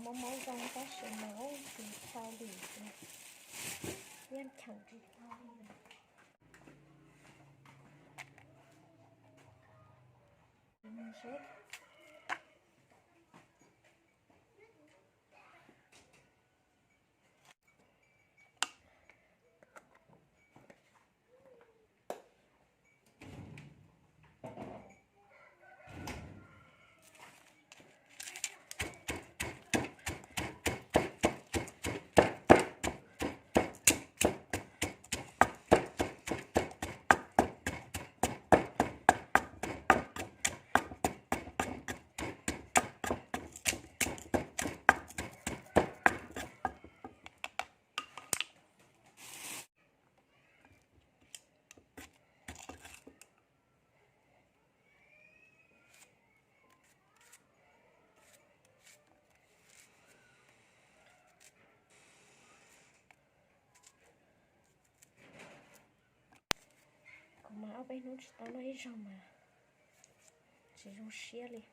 Mob mob zoo tab sis mas tsis tau li, yeej cheem tsis tau li. Kuv mas ob peb hnub tsis tau noj ib zaug mas tsis zoo siab li.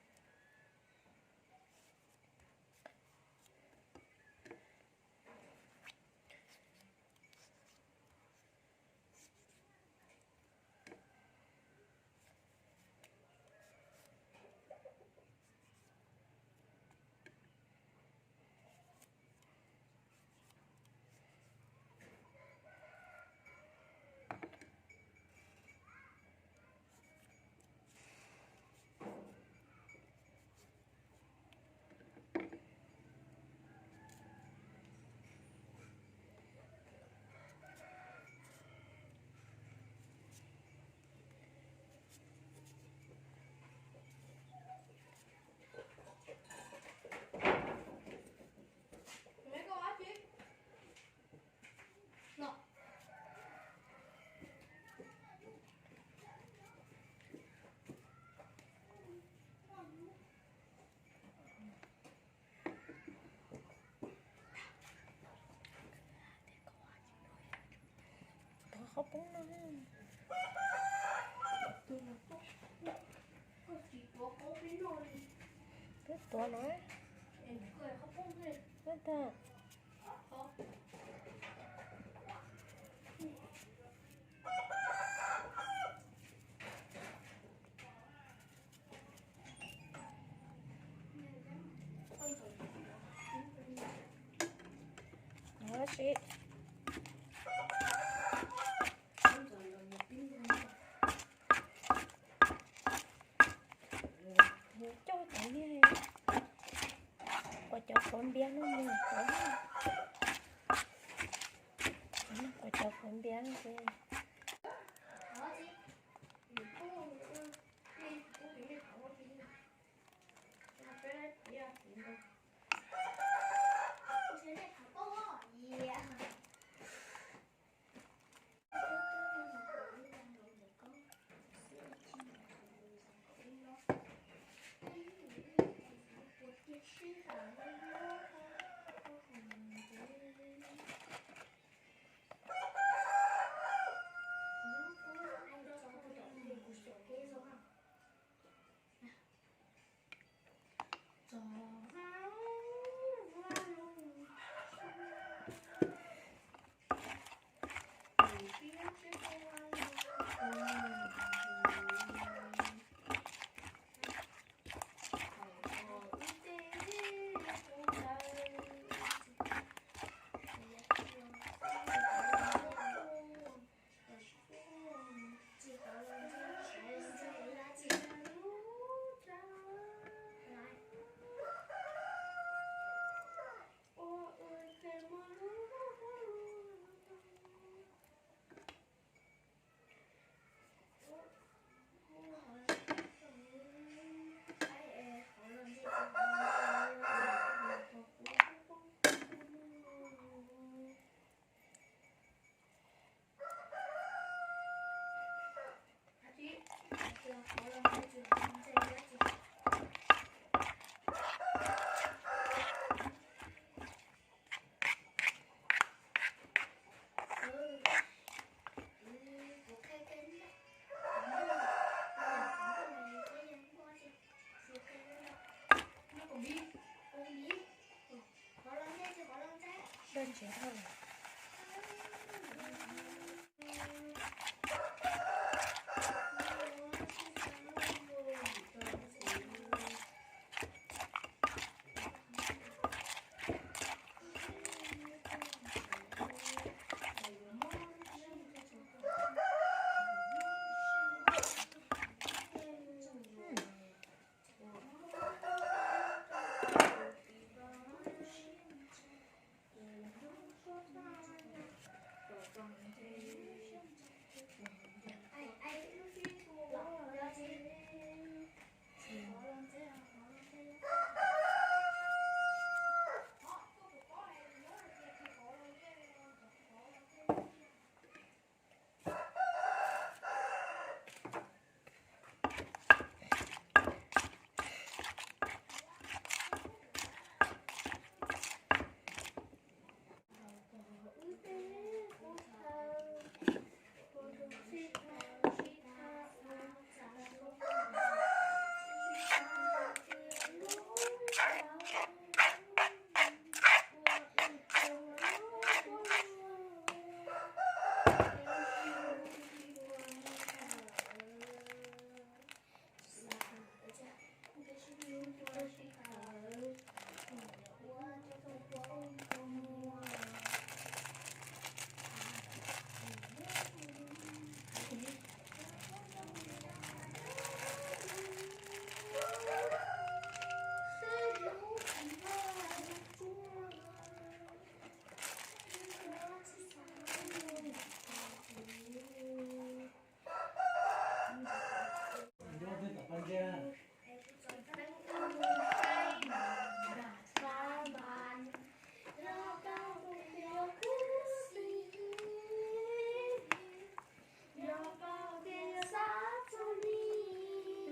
Tuav qhov poob no. Twb tuav no. Ntag. Tab sis coj cov niag, kuas cov quav npias no mus cov, kuas cov quav npias no ces.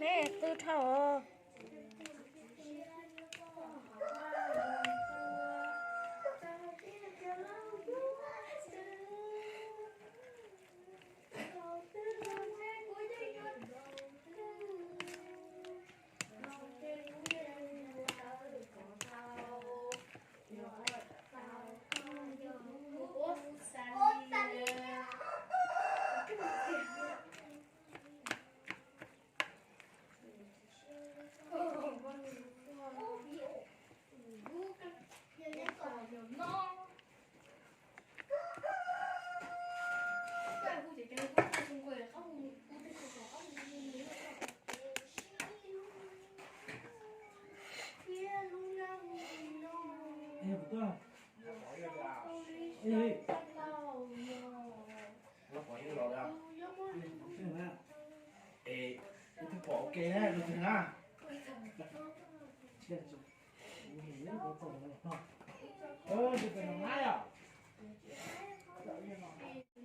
Me twb dhau.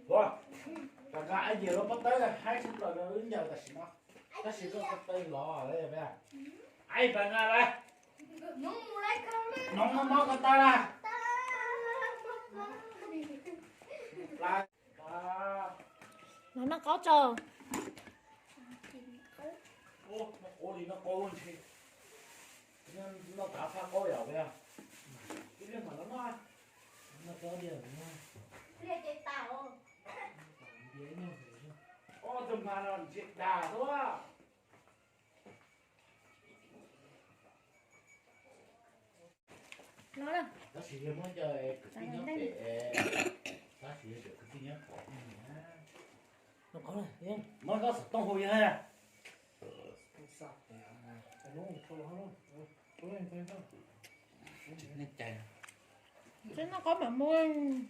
Ua, rov qab ib yam lub pob tawb haib tshaj plaws no wb ncaws tam sim no. Tab sis koj ko taw los lawm. Aib, pab nqa lawm. Noov mob ko taw lawm. Los noj qaub tso. Noj qaub li noj qaub ntshe. Noj tav phaj qaub yom. Ib pliag mam los noj. Noj qaub diav no. Ib pliag ces tas os. Ob tug hma no ntshe dag xwb. Los lawm. Tab sis yog muab cov kwv tij nyob pem, tab sis yog cov kwv tij nyob pem. Muab koj xov tooj hu yog. Tsis noj qaub mam mus.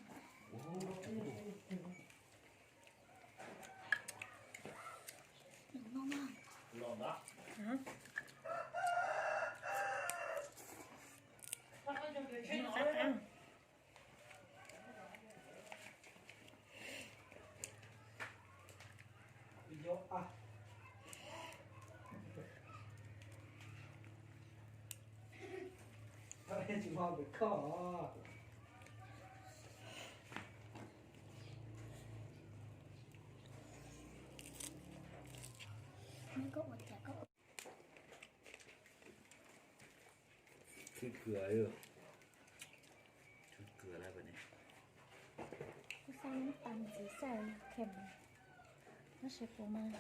Khwv kws, khwv kws lawm ne. Kuv xav mus tas ntxiv xav khem, tab sis kuv mas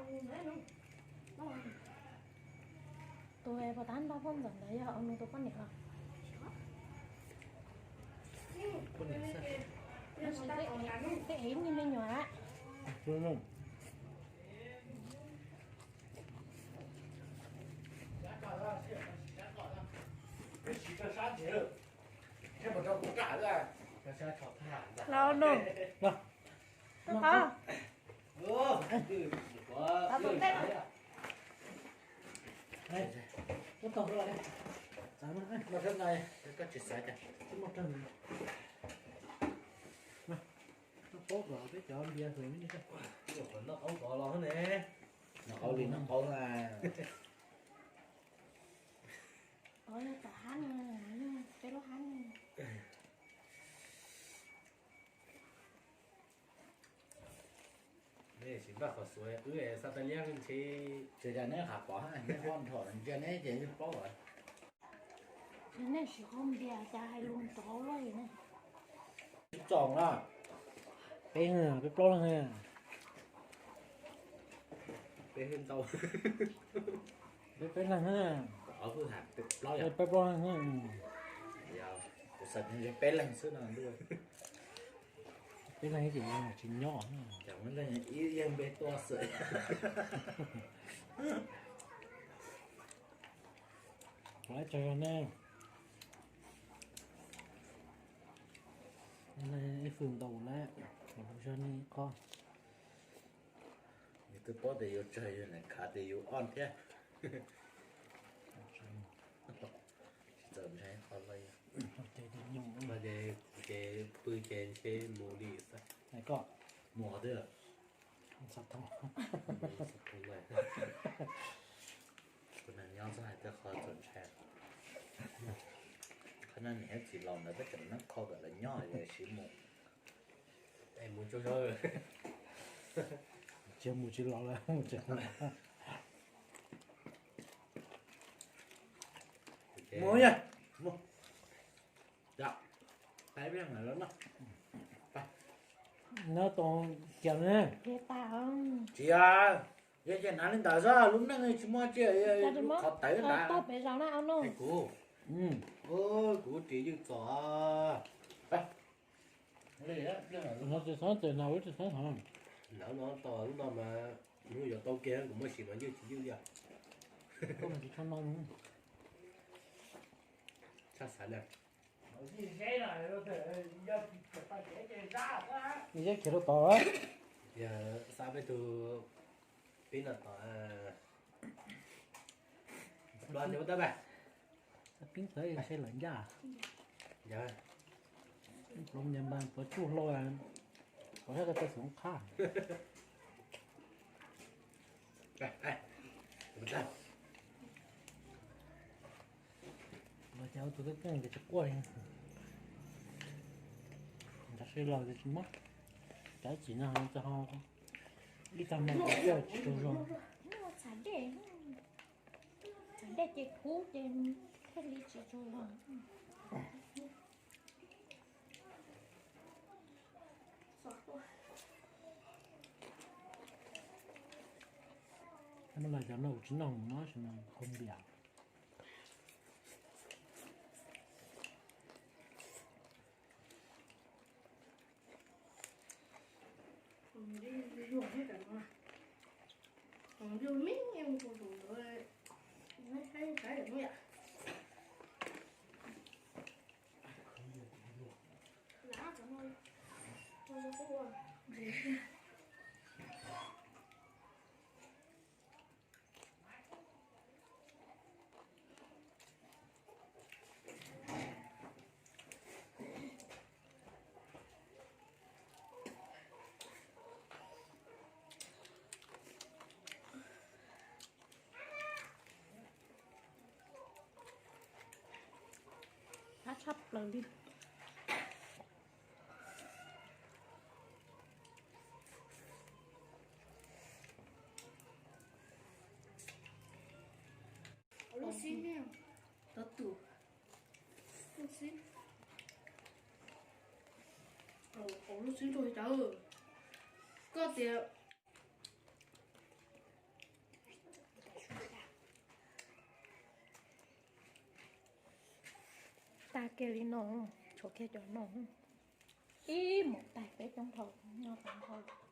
Tus pos tab nrog poj ntxawm ntawd yog nws tus poj niam los? Tej ev me me nyuam a. Los nug. Noj qaub kom peb cov npias hws ne. Noj qaub li noj qaub na. Tom hab no, peb lub hab no. Neb tsis npaj qhov xuav wb xa tas liab ntshe. Tsis tas neb qab pom neb ho nrho ntsia neb ces yeej paub lawm. Nej tsis qhov npias cas hais lus nrov luaj li ne. Tsis txom na. Peb, peb plaub leeg. Peb ntau. Peb peb leeg. Peb plaub leeg. Kuv xav tias peb leeg xwb no ntuj. Peb leeg ces tsis nyob. Ib yawg npe tuaj xwb. Ua tsaug zog nej. Ib fwm ntau lawm, los zog nej ib qho. Yus twb paub tias yus tsawg yus niam khav tias yus ob thiab. Tsis txawm ntshai qhov lawm. Ces pw ces ntshe mus li xwb. Mus twb. Kuv nyob txog hais tias qhov txawm ntshai. Qhov no niam thiab txiv laus ntawd peb tseem nab kho kom lawv nyob es siv mus. Mus tsaug zog. Tsis mus tsis los lawm. Mus, mus. Nyob tau kiag ne. Tsis, yog ces hnav li ntawd xwb, lub neej tsis muaj tsiaj, qhov tawv ntawd. Kuv, kuv ris ywj txos. Lawv no tsis txhob txawm hnav, lub tsis txhob hnav. Lawv no tau lub no mas hnub yuav tau kiag kuv muab sim mas ywj tsis ywj li. Koj mas tsis tshua no. Tshaj xav na. Nws yeej khiav rau tod. Yog xav peb tug pib no tom peb txawv ntshe lawm ncaj. Plob nce npas puas tsuj hlau, puas sab ko taw xwm qhab. Los cas ua tus keej keej ces tsis quaj li. Nrad sib laug ces tsis mob. Cov txiv no txog ib tag hmo tsis tsaug zog. Txhav dej, txhav dej ces kub ces thiaj li tsis tsaug zog. Muab los cov no kuv tsis noj mus no, kuv npias. Qab tshaj plaws li. Lub xib ne, tov tus, lub xib, lub xib rau li cas, koj tias Kiag li no, tshuav kiag cov no. Ib mus tais peb coob dhau, nyob tau dhau.